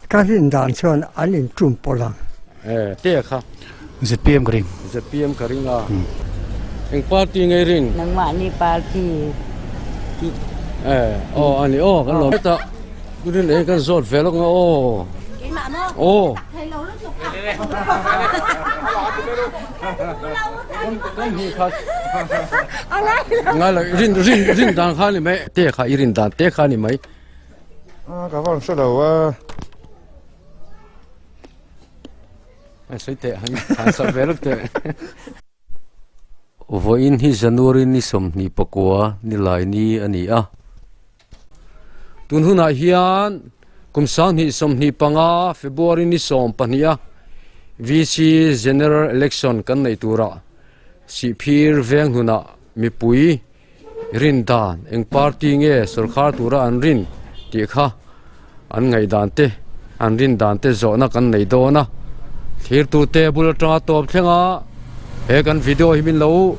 Ka rin dan chuan an in tum pawlh ang. E te kha. ZPM ka ring. ZPM ka ring a. Eng party nge i rin? Nangmahni party. E aw ani aw kan lawm hetah rin eng kan zawt ve lawk nga aw. Aw. Kan hmuh kha. Ngai lo rin rin rin dan kha ni mai. Te kha i rin dan te kha ni mai. A ka van hre lo a. An sawi teh han han sak ve lawk teh. Vawiin hi January ni 29 ni lai ni a ni a. Tun hunah hian kum 2025 February ni 12 a VC General Election kan neih turah Sihphir veng hnunah mipui Rin dan, eng party nge sorkar tura an rin tih kha an ngaihdan te, an rin dan te zawhna kan nei dawn a. Thlirtu te bul atanga tawp thleng a, he kan video hi min lo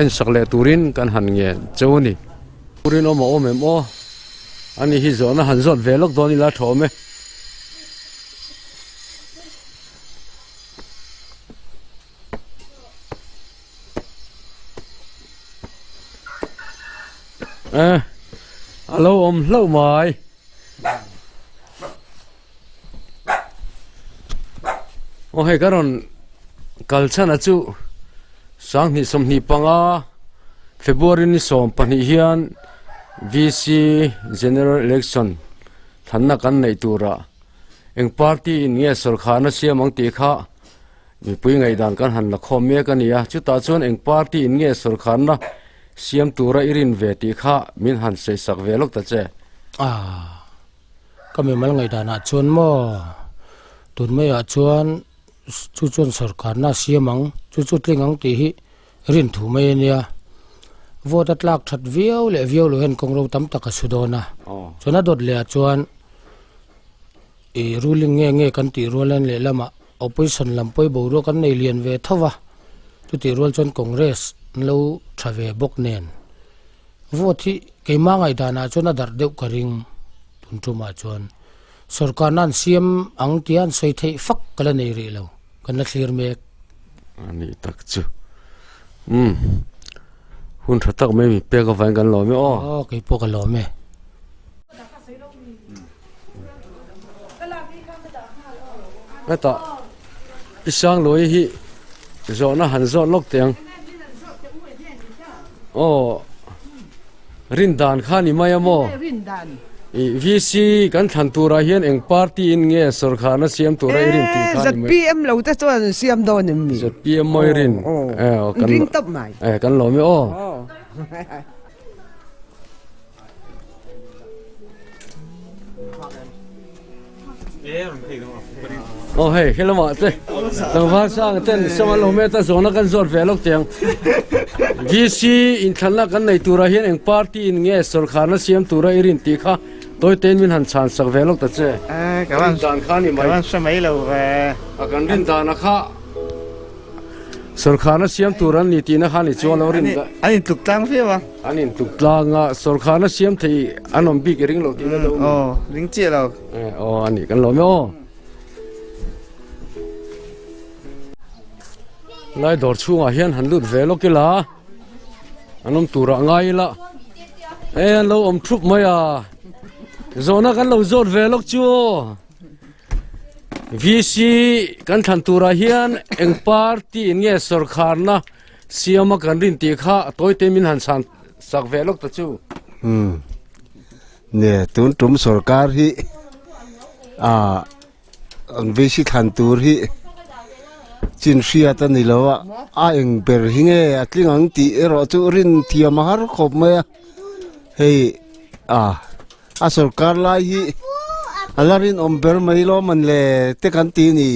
en sak leh turin kan han ngen cheu a ni. Turin awm a awm em aw? Ani hi zawhna han zawt ve lawk dawn ila tha awm e. Eh, a lo awm hlauh mai. Aw hei ka rawn kal chhan a chu 2025 February ni 12 hian VC General Election thlanna kan neih turah eng party in nge sawrkharna siam ang tih kha Mipui ngaihdan kan han la khawm mek a ni a, chutah chuan eng party in nge sawrkharna siam tura i rin ve tih kha min han sawisak ve lawk ta che. Ah, ka mimal ngaihdanah chuan maw, tun maiah chuan chu chuan sawrkharna a siam ang, chu chu tling ang tih hi rin thu mai a nia. Vote a tlak that viau leh viau loh hian kawngro tam tak a su dawn a, chuan a dawt lehah chuan Ih ruling nge nge kan tih rual hian lehlamah opposition lam pawh hi boruak an nei lian ve tho va, chutih rual chuan Congress an lo tha ve bawk nen vote hi keimah ngaihdanah chuan a darh deuh ka ring tun tumah chuan sorkarna an siam ang tia an sawi theih fak ka la nei rih lo kan la thlir mek. A nih tak chu umm hun tha tak mai mi pek avangin kan lawm e aw. Aw keipawh ka lawm e. Hetah i Sangluai hi zawhna han zawt lawk teh ang. Aw rin dan kha ni mai a maw? I VC kan thlan turah hian eng party in nge sawrkharna siam tura i rin tih kha ni mai. ZPM lo te chuan siam dawn em ni? ZPM maw i rin? Ring tawp mai. Kan lawm e aw. Aw hei he lamah te tlangval sang ten sanga lo met a zawhna kan zawt ve lawk teh ang VC inthlanna kan nei turah hian eng party in nge sawrkharna siam tura i rin tih kha tawi tein min han chhan sak ve lawk ta che rin dan kha ni mai ka van hre mai lo ve a kan rin dan a kha Sawrkharna siam tur an ni tihna kha ni chuan lo rin dah. An intluk tlang viau a. An intluk tlang a, sawrkharna siam thei an awm bik i ring lo tihna deuh a ni. Aw, ring chiah lo. Aw, a nih kan lawm e aw. Lai dawr chhungah hian han lut ve lawk ila, an awm turah ngai ila, e an lo awm thup mai a, zawhna kan lo zawt ve lawk chu aw. VC kan thlan turah hian eng party in nge sawrkharna siama kan rin tih kha tawi te min han chhan sak ve lawk ta chu. Umm ne tun tum sawrkar hi ah VC thlan tur hi chin hriat a ni lo a, a eng ber hi nge a tling ang tih erawh chu rin thiam a har khawp mai a, hei ah. A sawrkar lai hi a la rinawm ber mai lo man le te kan ti ni.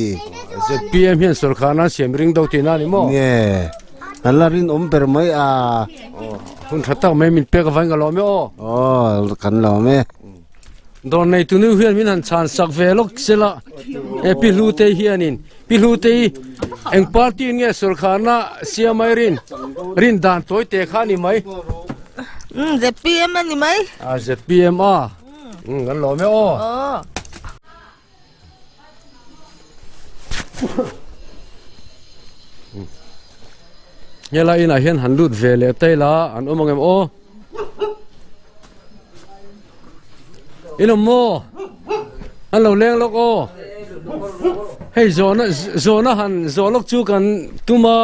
ZPM hian sawrkar nan siam ring do tihna a ni maw? Nge, an la rinawm ber mai a. Hun tha tak mai min pek avangin ka lawm e aw. Aw, kan lawm e. Dawr neitu nu hian min han chhan sak ve lawk sela e Pi Hlutei hianin Pi Hlutei eng party in nge sawrkharna siam ai rin rin dan tawi te kha a ni mai. ZPM a ni mai. A ZPM a. Kan lawm e aw. Aw. Helai inah hian han lut ve leh ta ila an awm ang em aw? In awm maw? An lo leng lawk aw. Hei zawhna zawhna han zawh lawk chu kan tum a.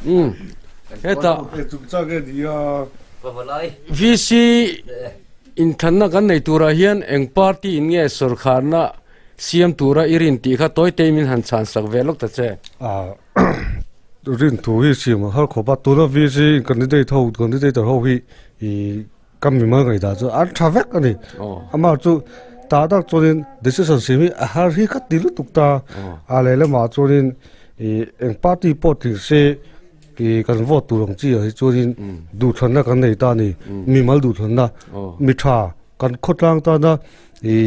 Um hetah VC inthanna kan nei turah hian eng party in nge sawrkharna Siam tura i rin tih kha tawi tei min han chhan sak ve lawk ta che. A rin thu hi siam a har khawp a, tuna VC candidate ho candidate ho hi i ka mimal ngaihdan chu an tha vek a ni. Amah chu tah tak chuanin decision siam hi a har hi ka ti lutuk ta. A lehlamah chuanin i eng party pawh tling se i kan vote tur ang chi ah hi chuanin duhthlanna kan nei ta a ni. Mimal duhthlanna mi tha kan khawtlang tana i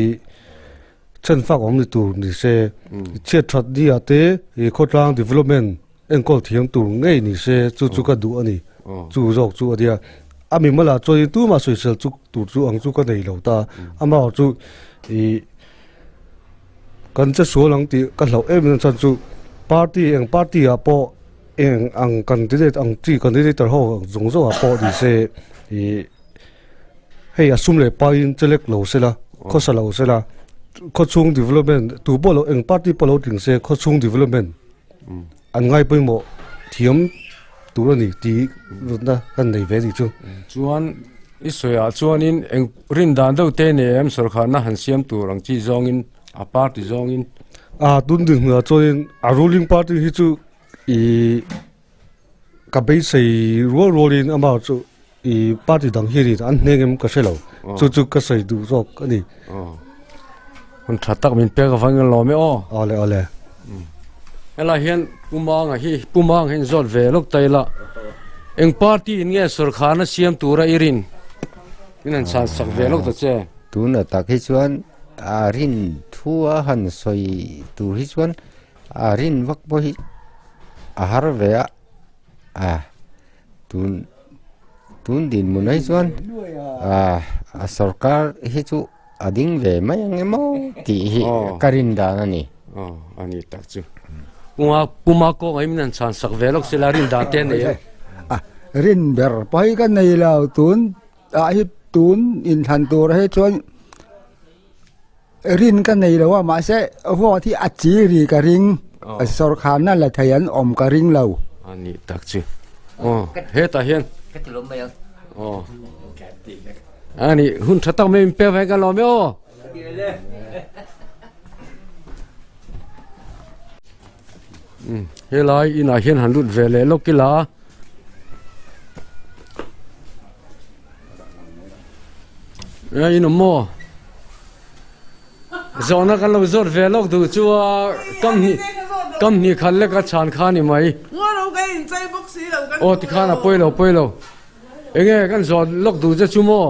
Chhan fak awm ni tur ni se, chhiat that ni ah te i khawtlang development enkawl thiam tur ngei ni se chu chu ka duh a ni. Chu zawk chu a nia. A mimal ah chuan tumah sawisel chu tur chu ang chu ka nei lo ta. Amah chu i kan che sual ang tih ka hlauh em em chhan chu party eng party ah pawh eng ang candidate ang chi candidate ho ang zawng zawng ah pawh ni se i Hei a sum leh pain chelek lo sela, khawsa lo sela, khawchhung development tu pawh lo eng party pawh lo tling se khawchhung development an ngai pawimawh thiam tur a ni tih rawtna kan nei ve a nih chu. Chuan i sawiah chuanin eng rin dan deuh te nei em sawrkharna han siam tur ang chi zawngin a party zawngin. A tun dinhmunah chuanin a ruling party hi chu ih ka beisei rual rualin amah chu I party dang hianin an hneng em ka hre lo, chu chu ka sawi duh zawk a ni. Hun tha tak min pek avangin a lawm e aw. Awle awle. Helai hian Pu Manga hi Pu Manga hi zawt ve lawk ta ila. Eng party in nge sawrkharna siam tura i rin? Min han chhan sak ve lawk ta che. Tuna tak hi chuan a rin thu a han sawi tur hi chuan a rin vak pawh hi a har ve a. A tun tun dinhmun ah hi chuan ah a sawrkar hi chu a ding ve mai ang emaw tih hi ka rin dan a ni. Aw a ni tak chu puma puma kawng ah hi min han chhan sak ve lawk sela rin dan te a nei em? A rin ber pawh hi ka nei lo tun ah hi tun inthlan tur ah hi chuan Rin ka nei lo a, mahse vote hi a chi ri ka ring, sawrkharna la thei an awm ka ring lo. A nih tak chu. Aw, hetah hian. Ka ti lawm mai ang. Aw. A nih, hun tha tak mai min pek vang ka lawm e aw. Helai inah hian han lut ve leh lawk ila. A in awm maw? Zawhna kan lo zawt ve lawk duh chu a kam hnih kam hnih khat lek a chhan kha a ni mai. Aw tikhan a pawi lo pawi lo. Enge kan zawt lawk duh che chu maw?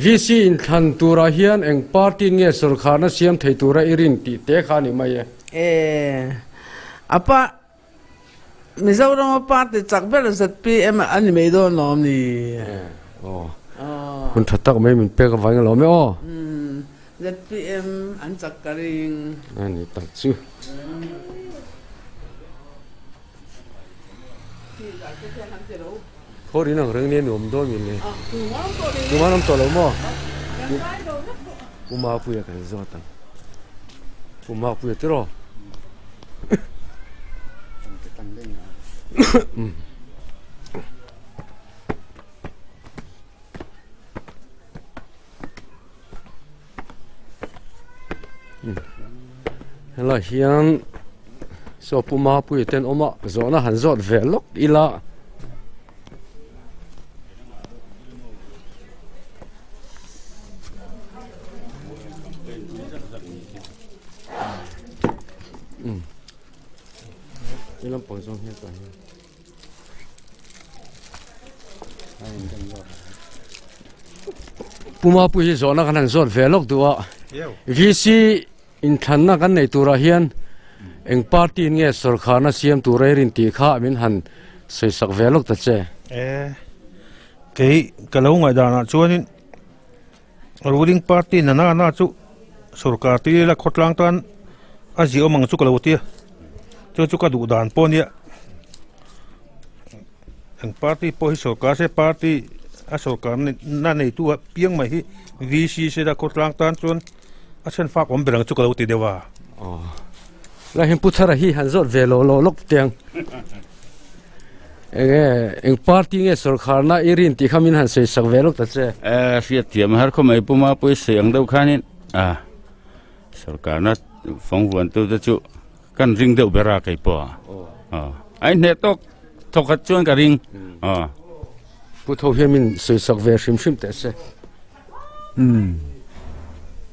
VC inthlan turah hian eng party nge sawrkharna siam thei tura i rin tih te kha a ni mai e. E a pa Mizorama party chak ber zpm a ni mai dawn lawm ni? Aw hun tha tak mai min pek avangin a lawm e aw. Zpm an chak ka ring. A ni tak chu. Khaw rin ang reng nia nuam dawn min le. Tumah an awm tawh lo maw? Pu Mapuia kan zawt ang. Pu Mapuia tiraw? Helai hian saw Pu Mapuia te an awm a zawhna han zawt ve lawk ila. He lampang zawng hian tah hian. Pu Mapui hi zawhna kan han zawt ve lawk duh a VC inthlanna kan nei turah hian eng party in nge sawrkharna siam tur a i rin tih kha min han sawi sak ve lawk ta che. E kei ka lo ngaihdanah chuanin ruling party na na na chu sawrkar tir ila khawtlang tan a ziah awm ang chu ka lo tia chu chu ka duh dan pawh ania. Eng party pawh hi sorkar se party a sorkar na neitu a piang mai hi VC se la khawtlang tan chuan a then fak awm ber ang chu ka lo ti deuh a. Aw la heng pu thara hi han zawt ve lo lo lawk teng enge eng party nge sorkar na i rin tih kha min han sawi sak ve lawk ta che. Eh hriat thiam har khaw mai puma pawisa ang deuh khanin a sorkar na fawng vuan tu te chu Kan ring deuh ber a kei pawh a. A inhneh tawk thawkhat chuan ka ring. Pu Tho hian min sawisak ve hrim hrim teh se. Umm.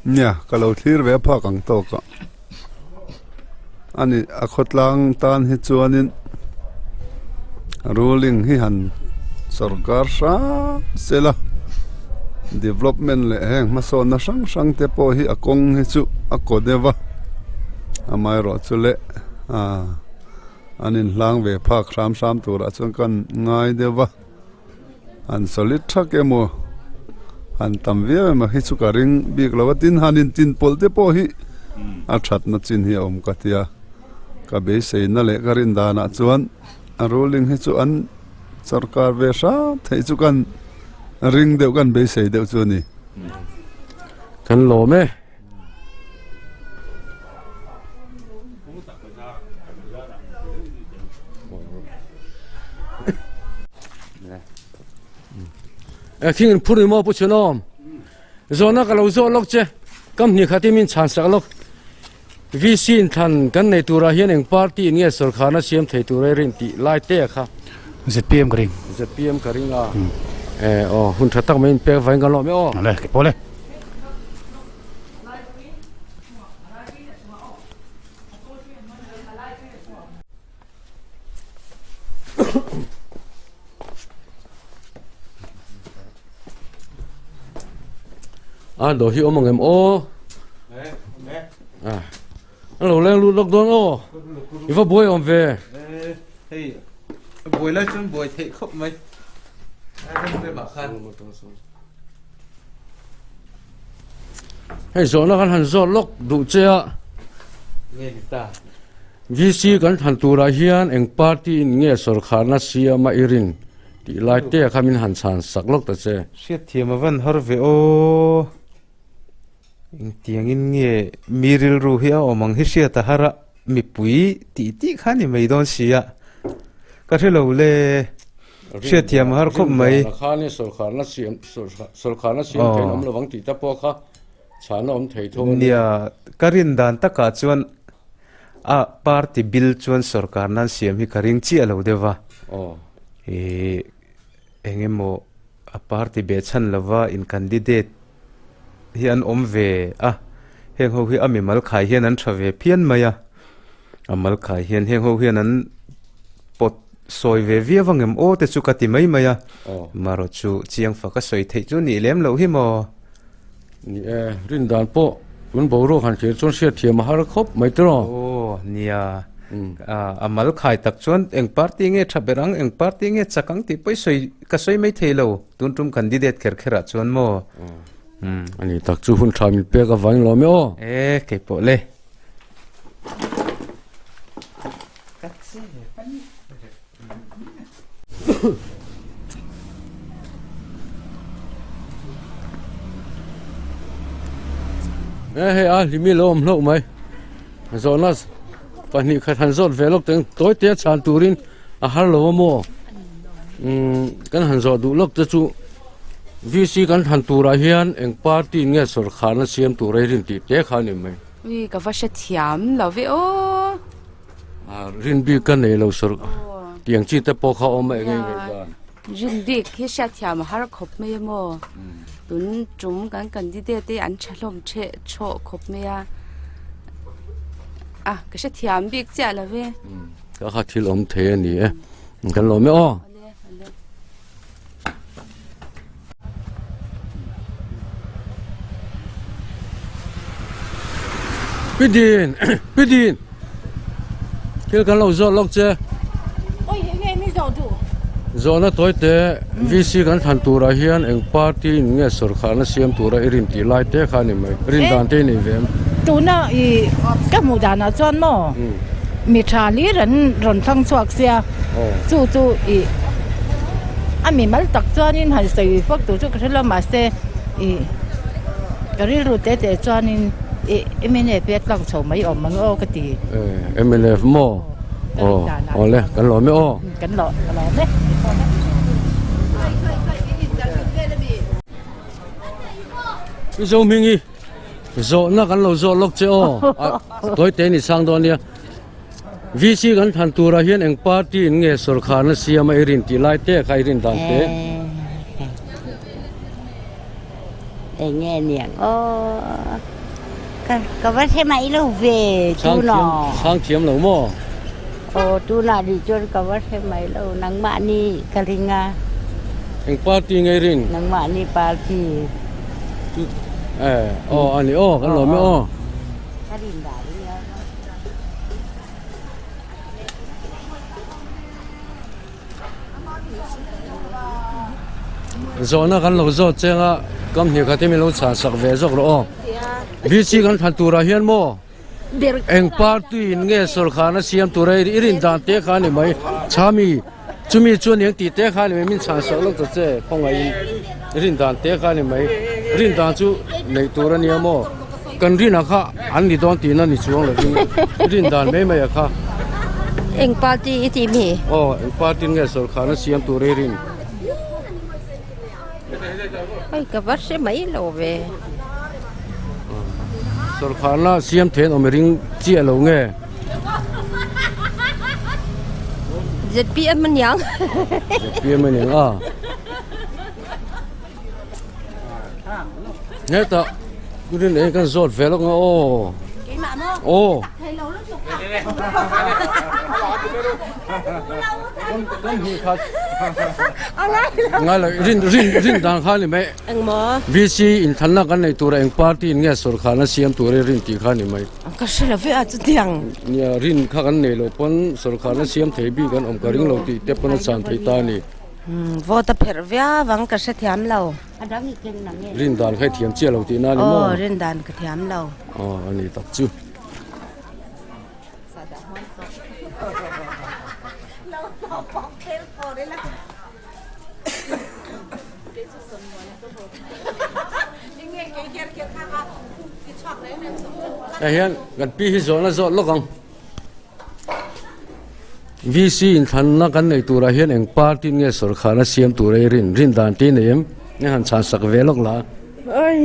Nia, ka lo thlir ve phak ang tawk a. Ani a khawtlang tan hi chuanin ruling hi han sorkar hram sela development leh heng hmasawnna hrang hrang te pawh hi a kawng hi chu a kaw deuh a amaherawh chu leh ah an inhlang ve phak hram hram turah chuan ka ngai deuh a an solid thak emaw han tam viau emaw hi chu ka ring bik lo a tin han intin pawlh te pawh hi a thatna chin hi a awm ka tia ka beiseina leh ka rin danah chuan a ruling hi chu an Sorkar ve hram theih chu kan ring deuh kan beisei deuh chu a ni. Kan lawm e. E thing in phur ni maw pu chhunawm. Zawhna ka lo zawh lawk che. Kam hnih khat in min chhan sak lawk. VC in thlan kan nei turah hian eng party in nge sawrkharna siam thei tur ei rin tih lai te a kha. ZPM ka ring. ZPM ka ring a. E aw hun tha tak mai in pek vain kan lawm e aw. Ale ke pawh le. A dawr hi awm ang em aw a lo leng lut lawk dawn aw i va buai awm ve hei buai lai chuan buai theih khawp mai hei zawhna kan han zawt lawk duh che a nge ni ta VC kan thlan turah hian eng party in nge sawrkharna siama i rin tih lai te kha min han chhan sak lawk ta che. Hriatthiam a van har ve aw. Engtiangin nge mi rilru hi a awm ang hi hriat a har a, mipui tih tih kha ni mai dawn si a, ka hre lo le. Hriatthiam a har khawp mai. Rin dan khanin sawrkharna siam sawrkharna siam theih an awm lovang tih te pawh kha chhana awm thei tho a ni. Nia, ka rin dan takah chuan A party bil chuan sorkar nan siam hi ka ring chiah lo deuh va. Ih eng emaw a party beh chhan lova in candidate hi an awm ve a, heng ho hi a mimal khai hian an tha ve phian mai a, a mal khai hian heng ho hian an pawt sawi ve viau ang em aw te chu ka ti mai mai a, marawh chu chiang faka sawi theih chu nih lem loh hi maw. Ni e, rin dan pawh tun boruak han thlir chuan hriat thiam a har khawp mai tiraw? Aw, nia. A mal khai tak chuan eng party nge tha ber ang, eng party nge chak ang tih pawh i sawi, ka sawi mai thei lo. Tun tum candidate kher kher ah chuan maw? A ni tak chu hun tha min pek avangin lawm e aw. E, kei pawh le. E hei a hlimi lo awm hlauh mai zawhna pahnih khat han zawt ve lawk teng tawi te a chhan turin a har lo a maw umm kan han zawh duh lawk te chu VC kan thlan turah hian eng party in nge sawrkharna siam tur a i rin tih te kha a ni mai. Ui ka va hrethiam lo ve aw. A rin bik ka nei lo sawr tiang chi te pawh kha awm a eng eng dan. Rin bik hi hriatthiam a har khawp mai a maw? Tun tum kan candidate te an tha hlawm theh thawh khawp mai a. A ka hrethiam bik chiah lo ve. Ka kha thil awm thei a ni e. Kan lawm e aw. Pi Din, Pi Din, thil kan lo zawh lawk che. Oi, enge mi zawh duh? Zawhna tawi te, VC kan thlan turah hian eng party in nge sawrkharna siam tura i rin tih lai te kha a ni mai. Rin dan te i nei ve em? Tuna i ka hmuh danah chuan maw mi tha hlir an rawn thlang chhuak sia, chu chu i. A mimal tak chuanin han sawi fak tur chu ka hre lo mahse ih ka rilru te te chuanin ih mnf hi a tlak chho mai awm ang aw ka ti. Mnf maw? Aw awle kan lawm e aw. Kan lawm ka lawm e. I Zohmingi zawhna kan lo zawh lawk che aw. Tawite ni chhang dawn nia. VC kan than turah hian eng party in nge sawrkharna siam a i rin tih lai te kha i rin dan te. Eng nge niang aw ka ka va hre mai lo ve tuna. Chhang thiam lo maw? Aw tunah rih chuan ka va hre mai lo nangmahni ka ring a. Eng party nge i rin? Nangmahni party. Eh aw a ni aw kan lawm e aw. Ka rin dan nia. Zawhna kan lo zawt cheng a, kam hnih khat hi min lo chhan sak ve zawk rawh aw. VC kan thlan turah hian maw eng party in nge sawrkharna siam tura i rin dan te kha a ni mai. Chhami chumi chuan eng tih te kha a ni mai min chhan sak lawk ta che khawngaihin i rin dan te kha a ni mai. Rin dan chu neih tur a nia maw. Kan rin ah kha an ni dawn tihna ni chuang lovin rin dan mai mai ah kha. Eng party i tih mi? Aw, eng party nge sawrkharna siam tur i rin? Hei ka va hre mai lo ve. Sawrkharna siam theih an awm i ring chiah lo nge? ZPM a niang. ZPM a niang a. Hetah rin ei kan zawt ve lawk nga aw aw kan hnih khat ngai lo rin rin rin dan kha ni mai engmaw VC inthanna kan nei tura eng party in nge sawrkharna siam tura rin tih kha ni mai ka hre lo ve a chutiang nia rin kha kan nei lo pawn sawrkharna siam thei bik an awm ka ring lo tih te pawn a chan thei ta a ni. Vote a pherh viau ang ka hrethiam lo. Rin dan kha i thiam chiah lo tihna a ni maw? Aw rin dan ka thiam lo. Aw a ni tak chu. Hei hian kan pi hi zawhna zawh lawk ang. VC inthlanna kan nei turah hian eng party nge sawrkharna siam tur ei rin rin dan te nei em? Nge han chhan sak ve lawk la. Oi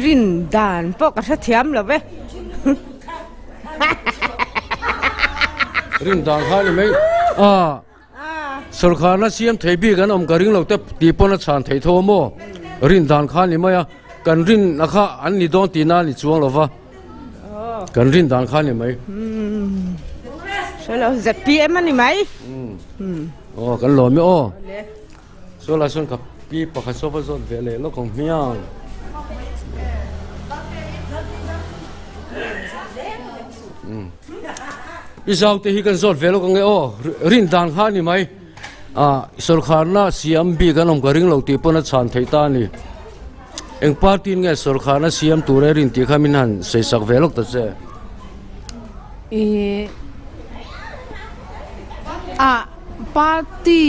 rin dan pawh ka hrethiam lo ve. Rin dan kha ni mai a sawrkharna siam thei bik an awm ka ring lo te tih pawn a chhan thei tho a maw? Rin dan kha ni mai a kan rin a kha an ni dawn tihna a ni chuang lo va. Kan rin dan kha ni mai. Hre lo ZPM a ni mai. Aw kan lawm e aw. Saw lai sawn ka pi pakhat saw va zawt ve leh lawk ang hmiang. I zau te hi kan zawt ve lawk ang e aw. Rin dan kha ni mai. Ah sawrkharna siam bik an awm ka ring lo tih pawn a chhan theih ta a ni. Eng party in nge sawrkharna siam tur e rin tih kha min han sawi sak ve lawk ta che. Ih ah party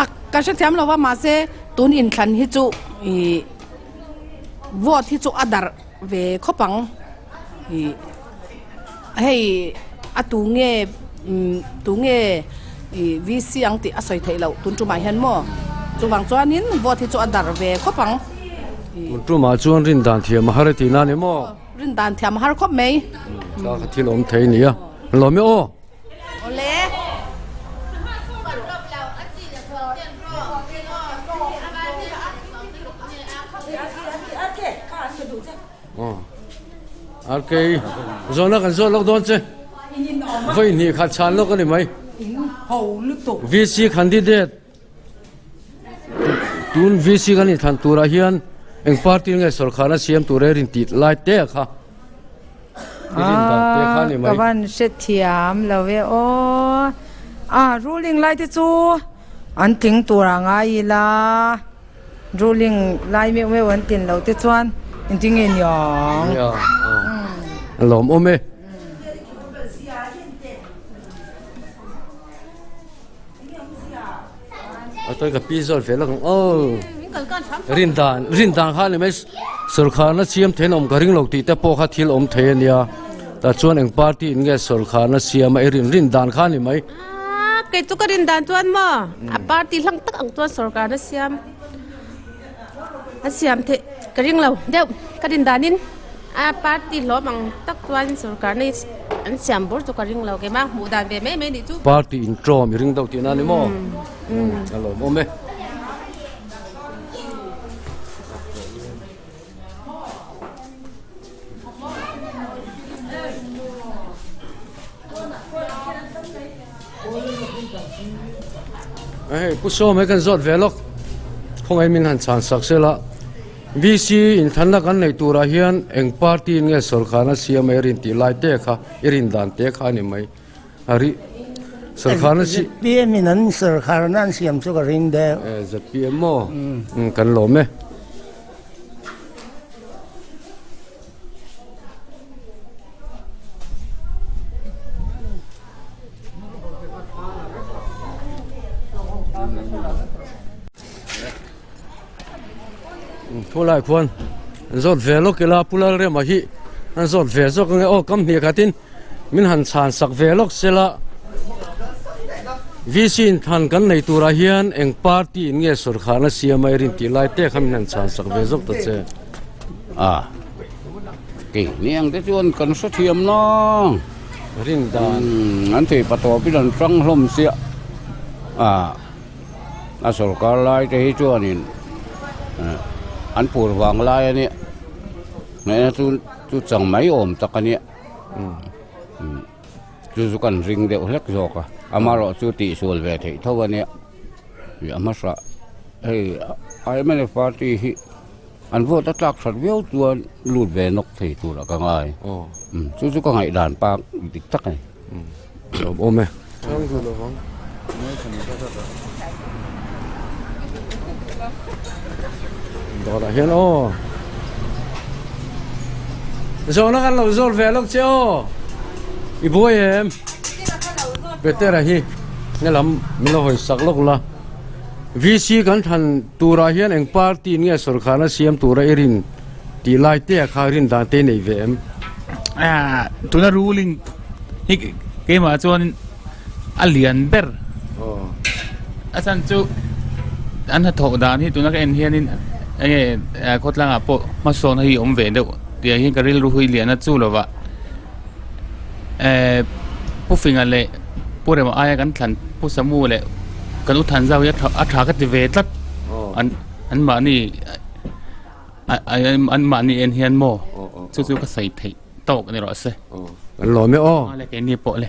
a ka hrethiam lo va mahse tun inthlan hi chu ih vote hi chu a darh ve khawp ang ih hei a tu nge umm tu nge ih VC ang tih a sawi theih loh tun tumah hian maw chuvang chuanin vote hi chu a darh ve khawp ang ih. Tun tumah chuan rin dan thiam a har e tihna a ni maw? Rin dan thiam a har khawp mai. Ka kha thil awm thei nia. Lawm e aw. Awle. RK zawhna kan zawh lawk dawn che. Vawi hnih khat chhan lawk a ni mai. VC candidate tun VC kan inthlan turah hian eng party nge sawrkharna siam tur e rin tih lai te kha i rin dan te kha a ni mai. Ka van hrethiam lo e aw. A ruling lai te chu an tling turah ngai ila. Ruling lai meuh meuh an tin lo te chuan engtin nge niang? Nia, a lawmawm e. Tawi ka pi zawt ve lawk ang aw. Rin dan rin dan kha ni mai sawrkharna siam thein awm ka ring lo tih te pawh kha thil awm thei a nia. Tah chuan eng party in nge sawrkharna siam a i rin rin dan kha ni mai. Kei chu ka rin dan chuan maw a party hlang tak ang chuan sawrkarna siam a siam theih ka ring lo deuh ka rin danin a party hlawm ang tak chuan sawrkarna hi an siam bur chu ka ring lo keimah hmuh dan ve mai mai nih chu. Party intawm i ring deuh tihna a ni maw? A lawmawm e. Hei Pu Sawm he kan zawt ve lawk khawngaih min han chhan sak sela VC inthanna kan neih turah hian eng party in nge sawrkharna siam a i rin tih lai te kha i rin dan te kha a ni mai a ri sawrkharna si ZPM in an sawrkharna an siam chu ka ring deuh. ZPM maw kan lawm e. Thu lai khuan an zawt ve lawk ila Pu Lalrema hi an zawt ve zawk ange aw kam hnih khatin min han chhan sak ve lawk sela VC in than kan nei turah hian eng party in nge sawrkharna siam a i rin tih lai te kha min han chhan sak ve zawk ta che. A keini ang te chuan kan hrethiam nang. Rin dan. An thei patawpin an hrang hlawm chiah a a sawrkar lai te hi chuanin an phur vang lai a nia ngaihna chu chu chang mai awm tak a nia. Chu chu kan ring deuh hlek zawk a, amaherawh chu tihsual ve theih tho a nia. Ih a hmasa hei IMNF party hi an vote a tlak that viau chuan lut ve nawk thei turah ka ngai. Chu chu ka ngaihdan pak dik tak a ni. Lawm awm e. Dawrah hian aw. Zawhna kan lo zawt ve lawk che aw. I buai em? Petera hi nge lam min lo hawi sak lawk la. VC kan thlan turah hian eng party nge sawrkharna siam tura i rin tih lai te kha rin dan te nei ve em? Tuna ruling hi keimah chuan a lian ber a chhan chu an hnathawh dan hi tuna ka en hianin enge khawtlangah pawh hmasawn hi a awm ve deuh tih ah hian ka rilru hi lian a chu lova ehh Pu Finga leh Pu Rema aia kan thlan Pu Samu leh kan U Thanzau hi a tha ka ti ve tlat an an mahni an mahni en hian maw chu chu ka sawi theih tawk a ni rawh se. Kan lawm e aw. Le keini pawh le.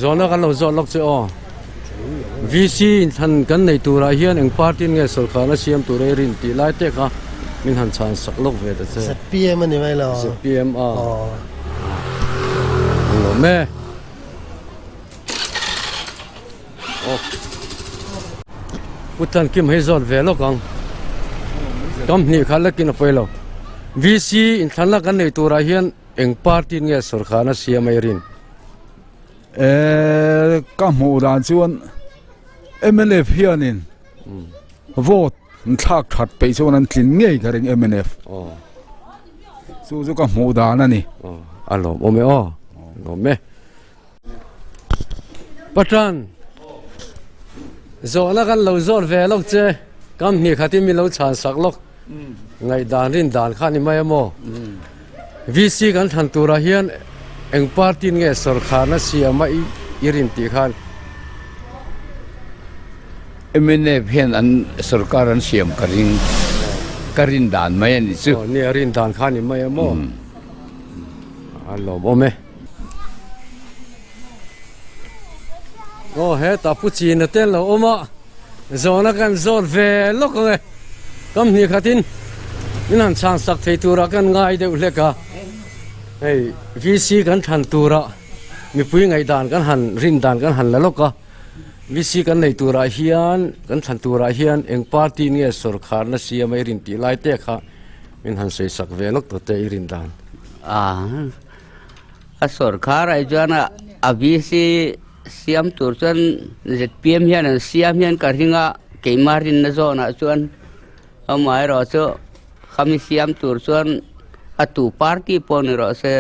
Zawhna kan lo zawh lawk che aw. VC inthlan kan nei turah hian eng party nge sawrkharna siam tur ei rin tih lai te kha min han chhan sak lawk ve ta che. ZPM a ni mai lo. ZPM a. Ang lawm e. Aw. Pu Tlankim hei zawt ve lawk ang. Kam hnih kha lekin a pawi lo. VC inthlanna kan nei turah hian eng party nge sawrkharna siam ei rin? Eh, ka hmuh dan chuan mnf hianin vote an thlak that peih chuan an tlin ngei ka ring mnf. Chu chu ka hmuh dan a ni. A lawm awm e aw. Lawm e. Pathan zawhna kan lo zawt ve lawk che kam hnih khatin min lo chhan sak lawk ngaihdan rin dan kha ni mai a maw VC kan thlan turah hian eng party nge sawrkharna siam a i rin tih khan MNF hian an sawrkar an siam ka ring ka rin dan mai a ni chu. Nia rin dan kha ni mai a maw a lawmawm e. Aw hetah pu china te an lo awm a zawhna kan zawt ve lawk ang e kam hnih khatin min han chhan sak thei turah kan ngai deuh hlek a hei VC kan thlan turah mipui ngaihdan kan han rin dan kan han la lawk a. VC kan nei turah hian kan thlan turah hian eng party nge sawrkharna siam a i rin tih lai te kha min han sawi sak ve lawk tawh te i rin dan. A a sawrkhar ah chuan a VC siam tur chuan zpm hian an siam hian ka ring a keimah rinna zawnah chuan amaherawh chu khami siam tur chuan a tu party pawh ni rawh se.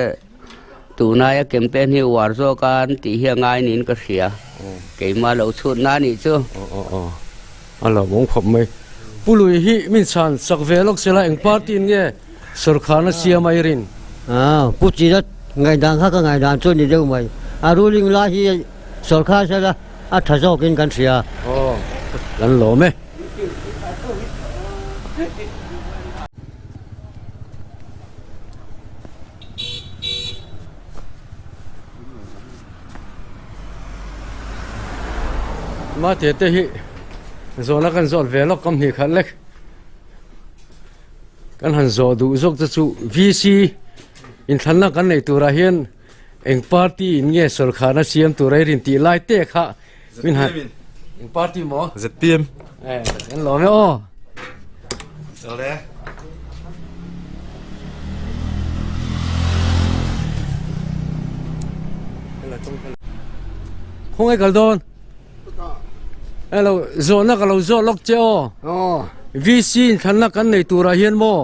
Tunaia campaign hi uar zawk a an tih hi a ngai niin ka hria. Keimah lo chhutna a nih chu. Aw aw aw. A lo awm khawp mai. Pu Lui hi min chhan sak ve lawk sela eng party in nge sawrkharna siam a i rin? Aw, Pu Chira ngaihdan kha ka ngaihdan chu a ni deuh mai. A ruling lai hi sawrkhar sela a tha zawkin kan hria. Aw, kan lawm e. Mate te hi zawhna kan zawt ve lawk kam hnih khat lek kan han zawh duh zawk te chu VC inthlanna kan nei turah hian eng party in nge sawrkharna siam tur a i rin tih lai te kha min han eng party maw ZPM eh kan lawm e aw Awle. Khawngaih kal dawn Hello zawhna ka lo zawh lawk che aw VC inthlanna kan nei turah hian maw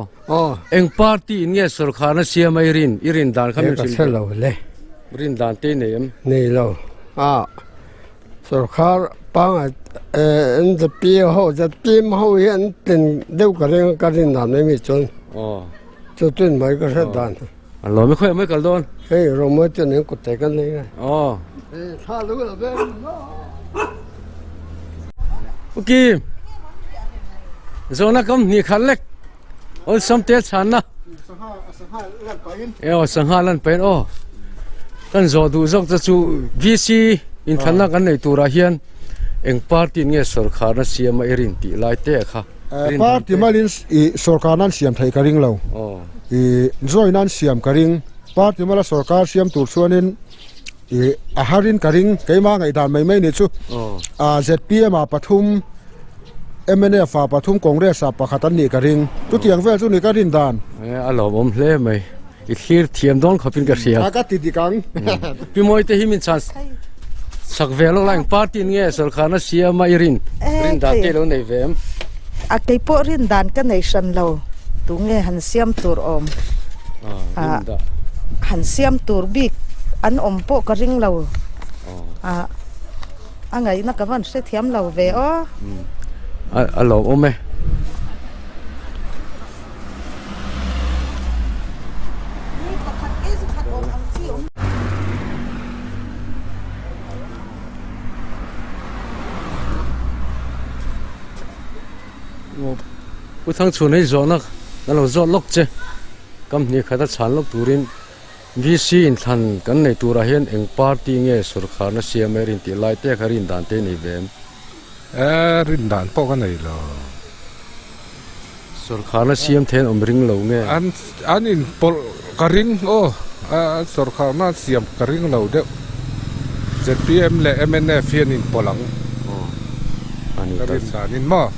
eng party in nge sawrkharna siam a i rin i rin dan kha min hrilh lo le rin dan te i nei em nei lo a Sorkar pangai NZP ho ZPM ho hi an tlin deuh ka ring ka rin dan mai mi chuan chu tun mai ka hriat dan a lawm i khawiah mai kal dawn hei Romawi chuan in kut te kan nei a aw thla lu la ve Uki zawhna kam hnih khat lek awlsam te chhanna Ew sangha lan pahin aw kan zawh duh zawk te chu VC inthlanna kan nei turah hian eng party nge sawrkharna siam a i rin tih lai te kha Party malin i sawrkarna an siam theih ka ring lo i join an siam ka ring party mala sawrkar siam tur chuanin i a harin ka ring keimah ngaihdan mai mai ni chu ZPM ah pathum Mnf ah pathum Congress ah pakhat an nih ka ring. Chutiang vel chu ni ka rin dan. A lawmawm hle mai. I thlir thiam dawn khawpin ka hria. A ka ti dik ang. Pi Mawi te hi min chhan sak ve lawk la eng party in nge sawrkharna siam a i rin rin dan te lo nei ve em? A kei pawh rin dan ka nei hran lo. Tunge han siam tur awm? Han siam tur bik an awm pawh ka ring lo. A ngaihna ka van hrethiam lo ve aw. A lawmawm e. Pu Thangchhun hei zawhna kan lo zawt lawk che. Kam hnih khat a chhan lawk turin. VC inthlan kan nei turah hian eng party nge sawrkharna siam e rin tih lai te kha rin dan te nei ve em? E, rin dan pawh ka nei lo. Sawrkharna siam thei an awm ring lo nge? An an inpawlh ka ring aw, an sawrkharna an siam ka ring lo deuh. Zpm leh mnf hi an inpawlh ang. Ka rin danin maw?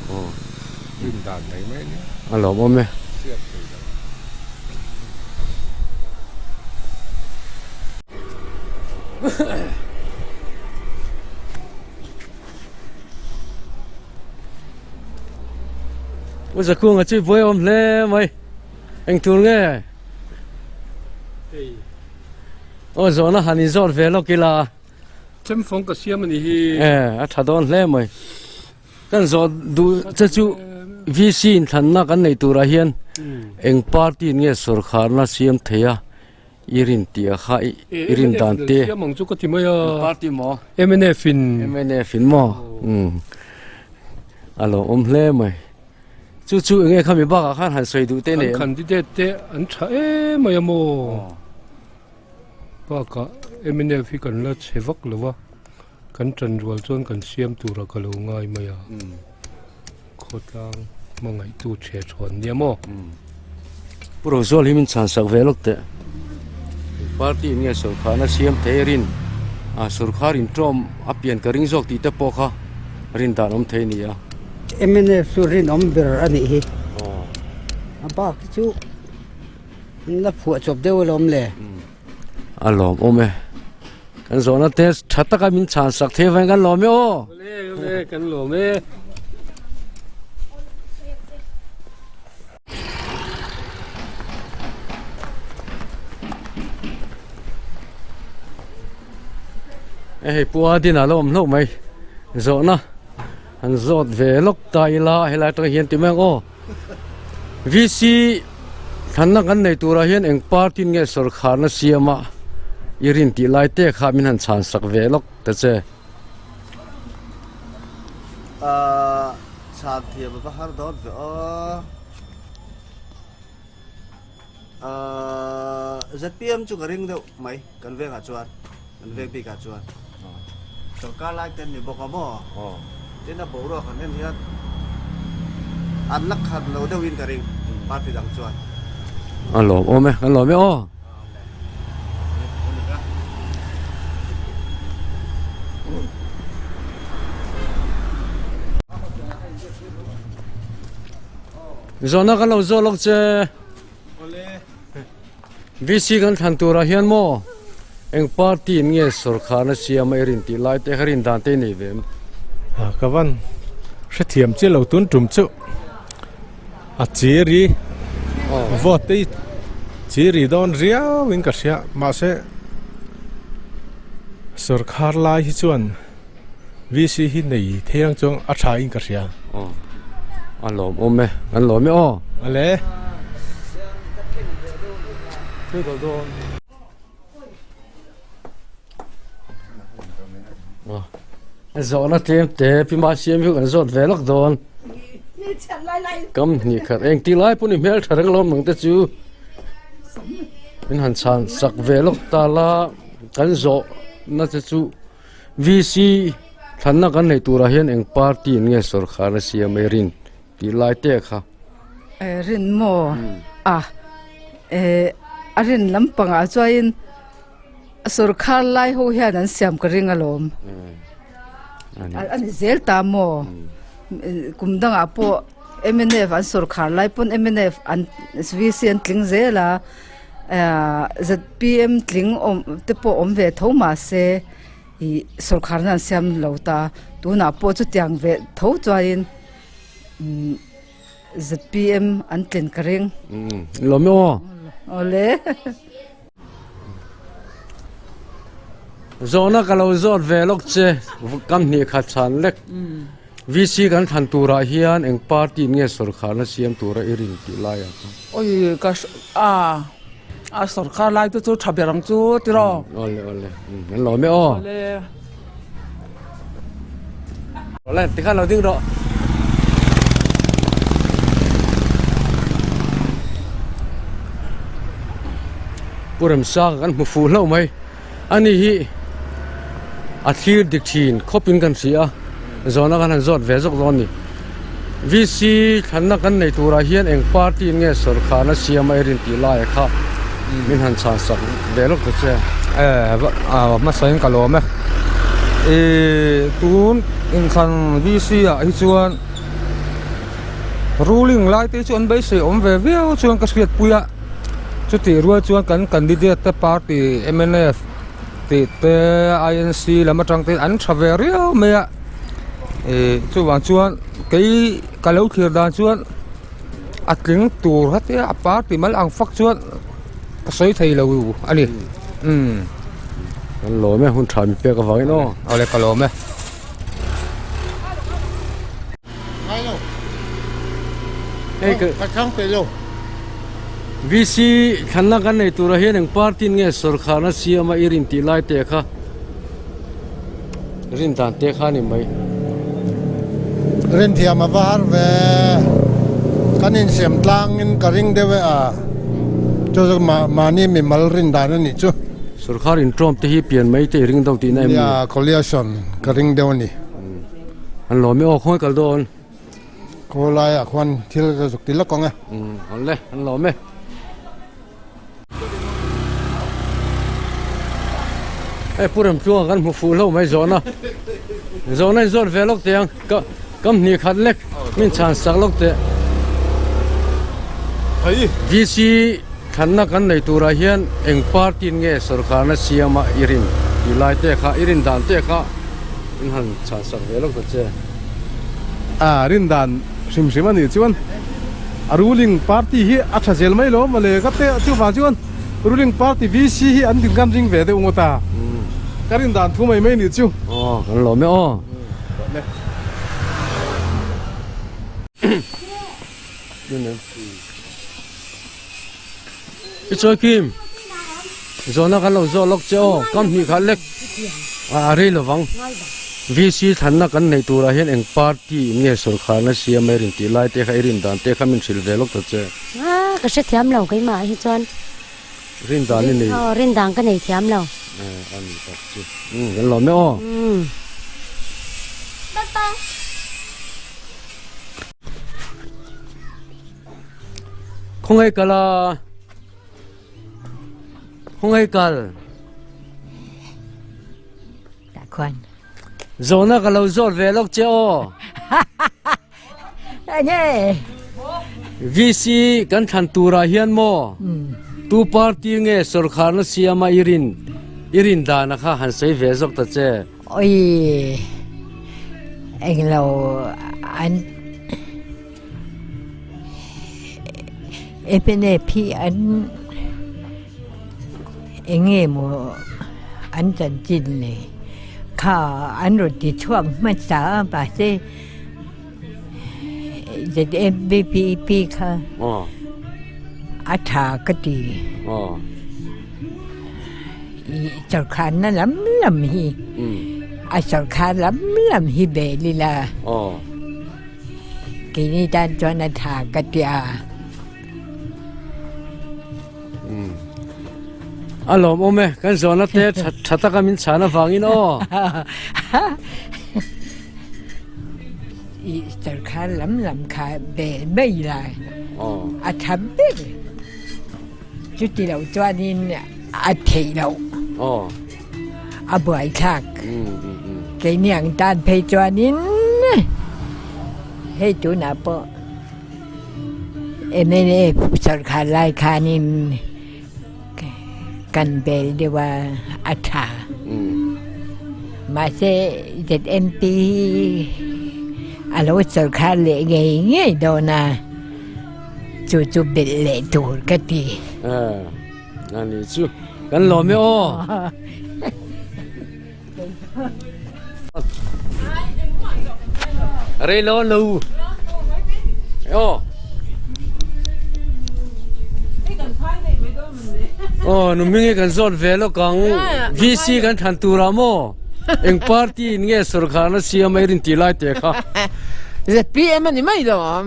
Rin dan mai mai nia. A lawmawm e. Hriat thei lo. U Zakunga chu buai awm hle mai. Eng tur nge? Aw zawhna han inzawt ve lawk ila. Chemfawng ka siam a ni hi. E, a tha dawn hle mai. Kan zawh duh che chu VC inthlanna kan neih turah hian eng party in nge sawrkharna siam thei a i rin tih a kha i rin dan te. Siam ang chu ka ti mai a. Eng party maw? Mnf in. Mnf in maw? Umm a lo awm hle mai. Chu chu enge khami bakah khan han sawi duh te nei em? An candidate te an tha em mai a maw? Bakah mnf hi kan la chhe vak lo va. Kan ṭan rual chuan kan siam tura ka lo ngai mai a, khawtlang hmangaihtu chhe chhuan nia maw? Pu Rozual hi min chhan sak ve lawk teh. Party in nge sawrkharna siam thei rin ah sorkar intawm a pian ka ring zawk tih te pawh kha rin dan awm thei a ni a. Mnf chu rinawm ber a nih hi. A bak hi chu an la phuah chawp deuh alawm le. A lawmawm e. Kan zawhna te tha taka min chhan sak thei avangin kan lawm e aw. Awle kan lawm e. Hei pu a din a lo awm hlauh mai zawhna an zawt ve lawk ta ila helai atang hian ti mai ang aw VC thlanna kan nei turah hian eng party in nge sawrkharna siama i rin tih lai te kha min han chhan sak ve lawk ta che. Ahh chhan thiam a va har dawn ve aw. Ahh ZPM chu ka ring deuh mai kan vengah chuan kan veng bikah chuan sorkar lai te an ni bawk a maw tin a boruak han en hian an la khat lo deuhin ka ring party dang chuan. A lawm awm e, kan lawm e aw. Zawhna kan lo zawh lawk che. VC kan thlan turah hian maw eng party in nge sawrkharna siam a i rin tih lai te kha rin dan te i nei ve em? Ka van hrethiam chiah lo tun tum chu. A chiri vote te hi chiri dawn riau in ka hria mahse sawrkhar lai hi chuan VC hi nei thei ang chuan a tha in ka hria. A lawm awm e an lawm e aw. Ale. Zawhna tlem te pi ma siam hi kan zawt ve lawk dawn kam hnih khat eng ti lai pawh ni hmel tha reng lawm ang te chu min han chhan sak ve lawk ta la kan zawh na te chu VC thlanna kan neih turah hian eng party in nge sawrkhar a siam a rin tih lai te kha. Rin maw a a rin lampangah chuanin Sorkar lai ho hian an siam ka ring alawm. A ni zel ta maw? Kum dangah pawh mnf an sorkar lai pawn mnf an VC an tling zel a, zpm tling awm te pawh awm ve tho mahse ih sorkarna an siam lo ta. Tunah pawh chutiang ve tho chuanin zpm an tlin ka ring. Lawm e aw. Awle. Zawhna ka lo zawt ve lawk che kam hnih khat chhan lek VC kan thlan turah hian eng party in nge sawrkharna siam tura i rin tih lai ah khan. Oi ka a a sawrkhar lai te chu tha ber ang chu tiraw. Awle awle an lawm e aw. Awle. Awle tikhan lo ding rawh. Pu Remsanga kan hmu fuh hlauh mai. Ani hi a thlir dik thin khawpin kan hria a, zawhna kan han zawt ve zawk dawn a ni. VC thlanna kan nei turah hian eng party in nge sawrkharna siam a i rin tih laia kha min han chhan sak ve lawk ta che. Hmasain ka lawm e. Tun inthlan VC ah hi chuan ruling lai te hi chu an beisei awm ve viau chuan ka hriatpui a, chutih rual chuan kan candidate te party mnf tih te INC lam atang te an tha ve riau mai a. Ih chuvang chuan kei ka lo thlir dan chuan a tling tur hetia a party mal ang fak chuan ka sawi thei lo a ni umm. Kan lawm e hun tha mi pek avangin aw. Awle ka lawm e. Hei ka chang peih lo. VC thlanna kan nei turah hian eng party in nge sawrkharna siama i rin tih lai te kha. Rin dan te kha a ni mai. Rin thiam a va har ve. Kan insiam tlangin ka ring deuh e a. Chu chu mahni mimal rin dan a nih chu. Sorkar intawm te hi pian mai te i ring deuh tihna em ni? Nia, coalition ka ring deuh a ni. An lawm e aw, khawngaih kal dawn. Khawlaiah khuan thil ka zuk ti lawk ang e. An le, an lawm e. Hei Pu Remtluanga kan hmu fuh hlauh mai zawhna. Zawhna in zawt ve lawk teh ang. Ka kam hnih khat lek min chhan sak lawk teh. VC thlanna kan nei turah hian eng party in nge sawrkarna siama i rin tih lai te kha i rin dan te kha in han chhan sak ve lawk ta che. A rin dan hrim hrim a nih chuan a ruling party hi a tha zel mai lo mawle ka te chuvang chuan Ruling party VC hi an din kan ring ve deuh ngawt a, ka rin dan thu mai mai nih chu. Aw, kan lawm e aw. I chawi kim, zawhna kan lo zawh lawk che aw, kam hnih khat lek a rei lovang. VC thlanna kan neih turah hian eng party in nge sawrkharna siam a i rin tih lai te kha i rin dan te kha min hrilh ve lawk ta che. A, ka hrethiam lo keimah hi chuan. Rin dan i nei. Aw, rin dan ka nei thiam lo. A ni tak chu. Umm, kan lawm e aw. Umm. Khawngaih kal a. Khawngaih kal. Tah khuan. Zawhna ka lo zawt ve lawk che aw. VC kan thlan turah hian maw tu party nge sawrkharna siama i rin i rin dana kha han sawi ve zawk ta che. Oi englo an MNF hi an enge maw an chanchin le kha an rawn ti chhuak hmasa a mahse ZMBPP kha a tha ka ti. I sorkharna lam lam hi a sorkhar lam lam hi bel ila keini tan chuan a tha ka ti a. A lawmawm e, kan zawhna te tha taka min chhan avangin aw. I sarkhar lam lam kha bel mai la a tha ber. Chuti lo chuanin a theih loh. A buaithlak. Keini ang tan phei chuanin hei tunah pawh MNF sarkhar lai khanin Kan bel deuh a, a tha. Mahse ZMP hi a lo sawrkhar leh ngei ngei dawn a, chu chu belh leh tur ka ti. A ni chu kan lawm e aw. Rei lo lo. Aw. Aw nu mingi kan zawt ve lo kang VC kan than tura maw eng party in nge sorkar na siam ai rin ti lai te kha ZPM ani mai lo am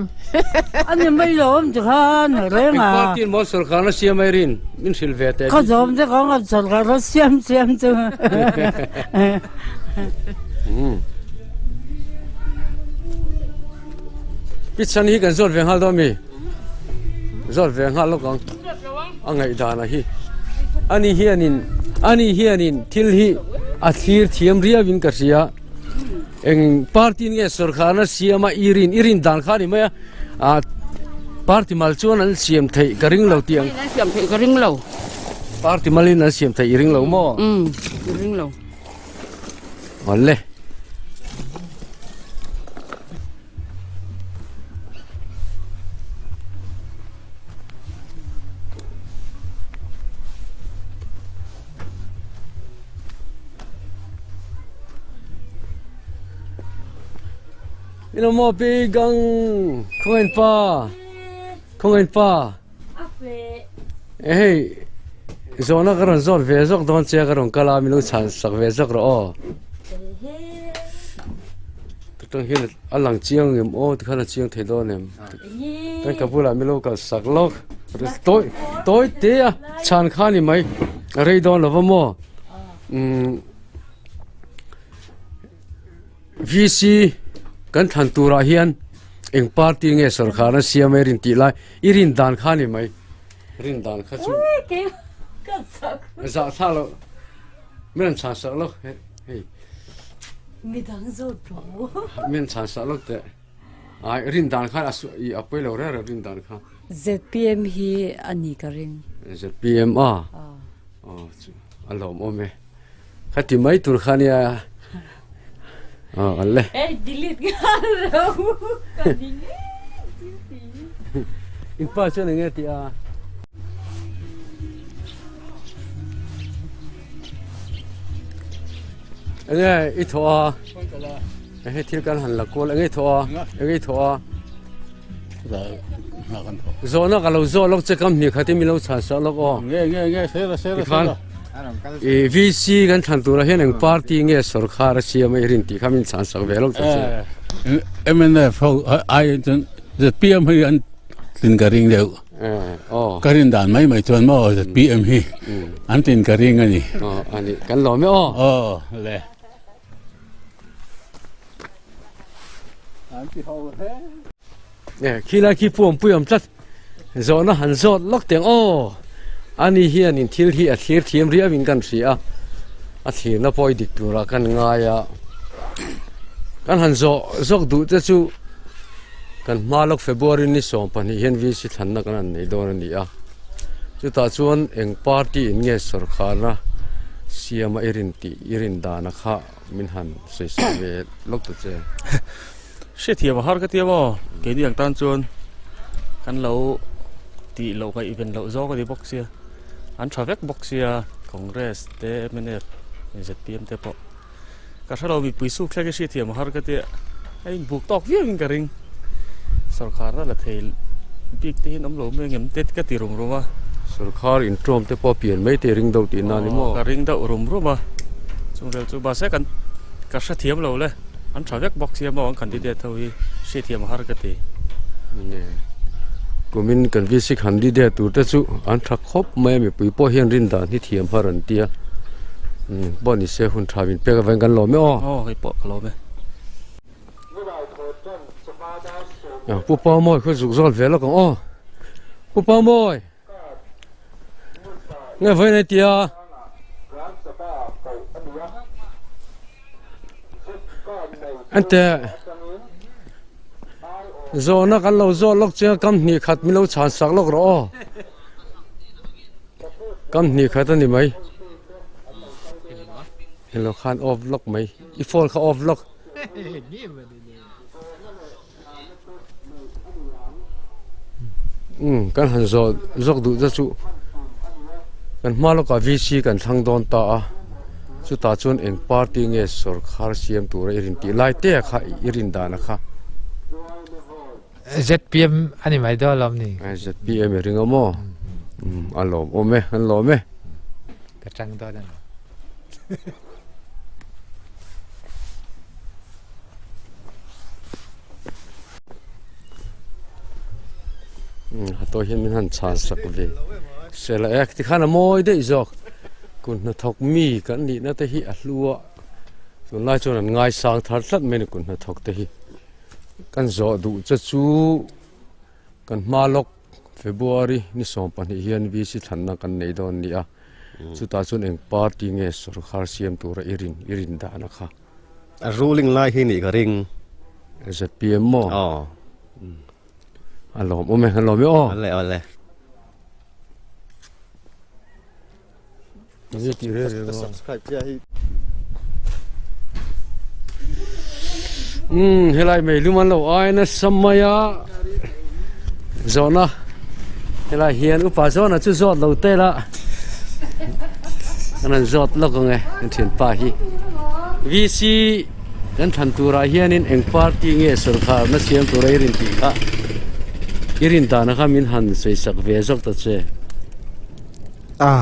ani mai lo am ti khan reng a eng party in maw sorkar na siam ai rin Min hrilh ve teh. Ka zawm te kong a chol ka ro siam siam chu. Pi chan hi kan zawt ve nghal dawn mi? Zawt ve nghal lawk ang. A ngaih dan a hi. Ani hianin ani hianin thil hi a thlir thiam riau in ka hria. Eng party nge sawrkharna siama i rin i rin dan kha a ni mai a. A party mal chuan an siam theih ka ring lo tih ang. An siam theih ka ring lo. Party malin an siam theih i ring lo maw? Um, i ring lo. Awle. Ilo maw pi gang khawngain pa khawngain pa hei zawhna ka rawn zawt ve zawk dawn che ka rawn kal a min lo chhan sak ve zawk rawh aw tang hian a lang chiang em aw tikhan a chiang thei dawn em tan ka bulah min lo kal sak lawk tawi tawi te a chhan kha ni mai a rei dawn lo va maw umm VC kan thlan turah hian eng party nge sawrkar a siam a i rin tih lai i rin dan kha ni mai rin dan kha chu zah thla loh. Min rawn chhan sak lawk hei. Midang zawt rawh. Min rawn chhan sak lawk teh. Ai rin dan khan a i a pawi lo reng reng rin dan kha. ZPM hi a ni ka ring. ZPM a? Aw chu a lawmawm e. Kha ti mai tur kha nia. Aw an le. Ei delete nghal lo ka ni ngei thil ti. In pa chuan enge ti a? Enge i thawh a? Hei thil kan han la kual enge i thawh a? Enge i thawh a? Zawhna ka lo zawh lawk che kam hnih khat in min lo chhan sak lawk aw. Nge nge nge sela sela sela. I VC kan thlan turah hian eng party nge sorkar a siam a i rin tih kha min chhan sak ve lawk ta che. MNF ho ai chuan ZPM hi an tlin ka ring deuh. Ka rin dan mai mai chuan maw ZPM hi an tlin ka ring a ni. Ani kan lawm e aw. Aw le. An ti ho hle. E khilai khi puam pui awm tlat. Zawhna han zawt lawk teng aw. Ani hian in thil hi a thlir thiam riau in kan hria a. A thlirna pawh i dik turah kan ngai a. Kan han zawh zawk duh te chu kan hma lawk February ni 12 hian VC thlanna kan han nei dawn a ni a. Chutah chuan eng party in nge sawrkharna siama i rin tih i rin dana kha min han sawi sawi ve lawk ta che. Hriatthiam a har ka tia maw? Keini ang tan chuan kan lo tih loh ngaih ven loh zawk a ni bawk sia. An tha vek bawk sia Congress te mnf zpm te pawh. Ka hre lo mipui suk thleng hi hriatthiam a har ka tia a inbuk tawk viau in ka ring. Sorkharna la thei bik te hian awm lo mai angem te ka ti rum rum a. Sorkhar inṭawm te pawh pian mai te ring deuh tihna a ni maw? Ka ring deuh rum rum a, chung vel chu mahse kan ka hrethiam lo le. An tha vek bawk sia maw an candidate ho hi hriatthiam a har ka ti. Nge kumin kan VC candidate tur te chu an tha khawp mai a mipui pawh hian rin dan hi thiam har an tia pawh ni se hun tha min pek avangin kan lawm e aw. Aw hei pawh ka lawm e. Pu Paumawi khaw zuk zawl ve lawk ang aw. Pu Paumawi. Nge vawiin a tia. Ente zawhna kan lo zawh lawk chiang a kam hnih khat min lo chhan sak lawk rawh aw kam hnih khat a ni mai hello khan off lawk mai i phone kha off lawk. Umm kan han zawh zawk duh te chu kan hma lawkah VC kan thlang dawn ta a chutah chuan eng party nge sawrkhar siam tura i rin tih lai te kha i rin dan a kha. ZPM a ni mai dawn lawm ni. ZPM i ring a maw? Umm a lawmawm e an lawm e. Ka tang dawn a ni. A tawi hian min han chhan sak ve sela e tikhan a mawi daih zawk kut hnathawk mi kan nihna te hi a hlu a tunlai chuan an ngaisang thar tlat mai a ni kut hnathawk te hi kan zawh duh che chu kan hma lawk February ni 12 hian VC thlanna kan nei dawn a ni a chutah chuan eng party nge sawrkar siam tura i rin i rin dahna kha. A ruling lai hi nih ka ring. ZPM maw? Aw. A lawm awm e, a lawm e aw. Awle awle. Nge ti re re Subscribe chia hi. Um helai mei lum an lo ai nasa mai a zawhna helai hian upa zawhna chu zawt lo te la an han zawt lawk ang e kan thianpa hi VC kan thlan turah hianin eng party nge sawrkar na siam tura i rin tih kha i rin dana kha min han sawi sak ve zawk ta che. A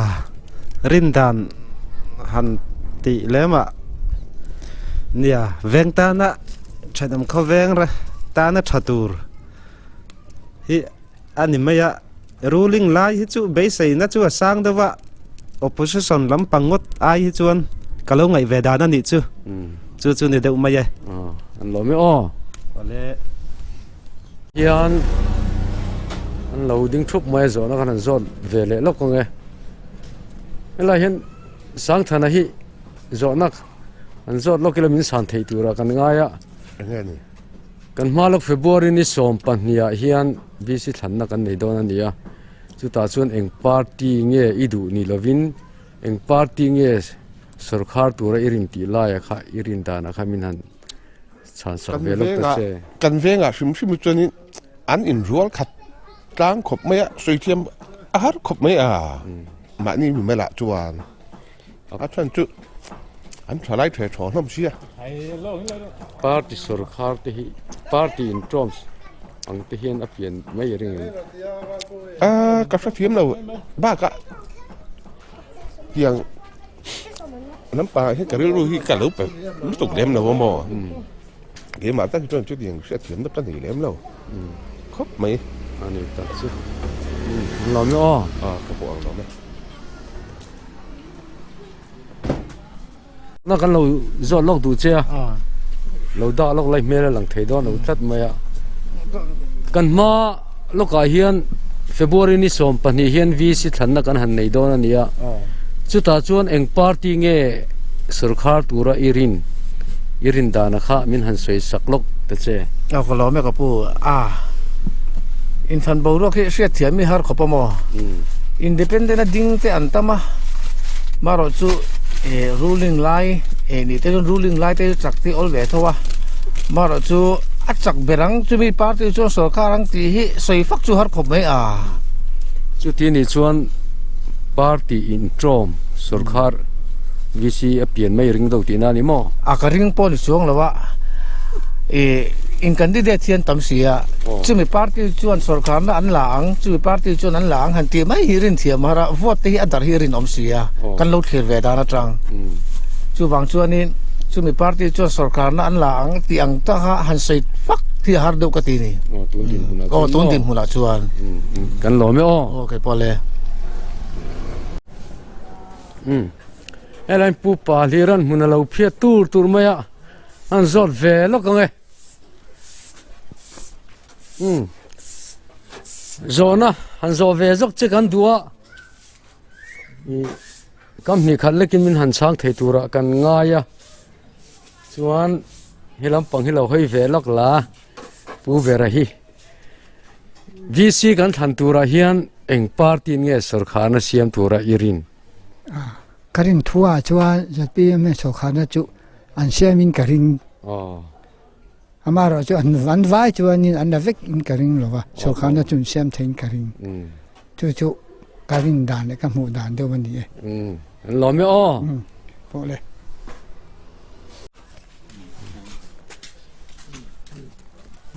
rin dan han tih lem ah nia veng tana thenawm khawveng tana tha tur hi a ni mai a ruling lai hi chu beiseina chu a sang deuh a opposition lampang ngawt ai hi chuan ka lo ngaih ve dan a nih chu chu chu ni deuh mai e. An lawm e aw. Awle. Hian an lo ding thup mai a zawhna khan an zawt ve leh lawk ang e. Helai hian Sangthana hi. zawhna an zawt lawk ila min san thei tura kan ngai a. Enge ni? Kan hma lawk February ni 12 ah hian VC thlanna kan nei dawn a ni a, chutah chuan eng party nge i duh ni lovin eng party nge sorkar tura i rin tih laia kha i rin danah kha min han chhan sak ve lawk ta che. Kan vengah hrim hrim hi chuanin an inrual khat tlang khawp mai a, sawi thiam a har khawp mai a, mahni mi melah chuan a chhan chu an tha lai the thaw hlawm sia. Party sorkar te hi party in terms ang te hian a pian mai a ring em? A ka hre thiam lo bakah tiang lampangah hian ka rilru hi ka lo pe lutuk lem lo a maw? Keimah tak hi chuan chutiang hriatthiamna ka nei lem lo khawp mai. A ni tak chu. An lawm e aw. A ka pawh ang lawm e. Na kan lo zawt lawk duh che a. Lo dah lawk lai hmel a lang thei dawn lo tlat mai a. Kan hma lawkah hian February ni 12 hian VC thlanna kan han nei dawn a ni a. Chutah chuan eng party nge sorkar tura i rin i rin dana kha min han sawi sak lawk ta che. Aw ka lawm e ka pu a inthlan boruak hi hriat thiam mi har khawp a maw independent a ding te an tam a marawh chu eh ruling lai eh nih te chuan ruling lai te chu chak te awl ve tho a marawh chu a chak ber ang chumi party chuan sorkar ang tih hi sawi fak chu har khawp mai a. Chuti nih chuan party intawm sorkar VC a pian mai ring do tihna a ni maw? A ka ring pawh ni chuang lo a, ih in candidate hian tam si a, chumi party chuan sorkarna an la ang, chumi party chuan an la ang han tih mai hi rinthiam a har a, vote te hi a darh hi rinawm si a, kan lo thlir ve dan atang. Chuvang chuanin chumi party chuan sorkarna an la ang tih ang taka han sawi fak hi a har deuh ka ti ni. Aw tun dinhmunah chuan. Kan lawm e aw. Aw kei pawh le. Umm helai pu pa hlir an hmun a lo phiat tur tur mai a an zawt ve lawk ang e umm zawhna han zawh ve zawk che kan duh a ih kam hnih khat lekin min han chhang thei turah kan ngai a chuan he lampang hi lo hawi ve lawk la pu vera hi. VC kan thlan turah hian eng party nge sawrkharna siam tura i rin? Ka rin thu ah chuan ZPM hian sawrkharna chu an siamin ka ring. Amaherawh chu an vai chuanin an la vek in ka ring lo va, sawrkharna chu an siam theiin ka ring. Chu chu ka rin dan leh ka hmuh dan deuh a ni e. An lawm e aw. Pawh le.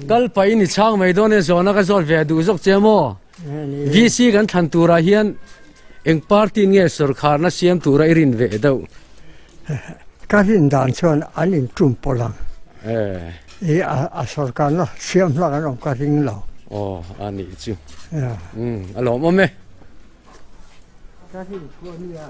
Kal pahin i chhang mai dawn e zawhna ka zawt ve duh zawk che maw? VC kan thlan turah hian eng party nge sawrkharna siam tura i rin ve deuh? Ka rin dan chuan an intum pawlh ang. I a sawrkarna siam hlak an awm ka ring lo. Aw a nih chu. A lawmawm e. Ka rin thu a nia.